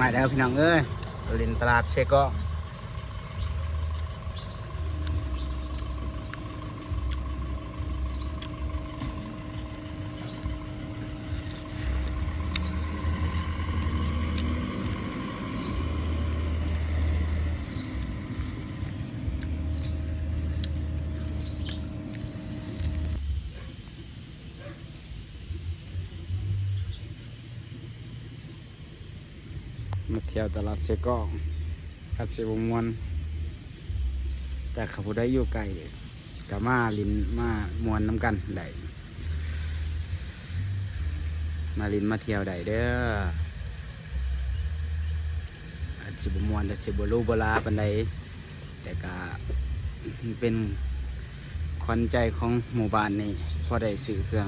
ມາແລ້ວພີ່ນ້ອງເອີຍ ຫຼິ້ນຕະຫຼາດເຊກອງ. ມາທ່ຽວຕະຫຼາດເຊກອງ ອາດຊິບໍ່ມ່ວນ ແຕ່ຖ້າຜູ້ໃດຢູ່ໃກ້ ກໍມາຫຼິ້ນມາມ່ວນນຳກັນໄດ້ ມາຫຼິ້ນມາທ່ຽວໄດ້ເດີ້. ອາດຊິບໍ່ມ່ວນ ອາດຊິບໍ່ຫຼູບໍ່ຫຼາປານໃດ ແຕ່ກະເປັນຂວັນໃຈຂອງໝູ່ບ້ານນີ້ ພໍໄດ້ຊື້ເຄື່ອງ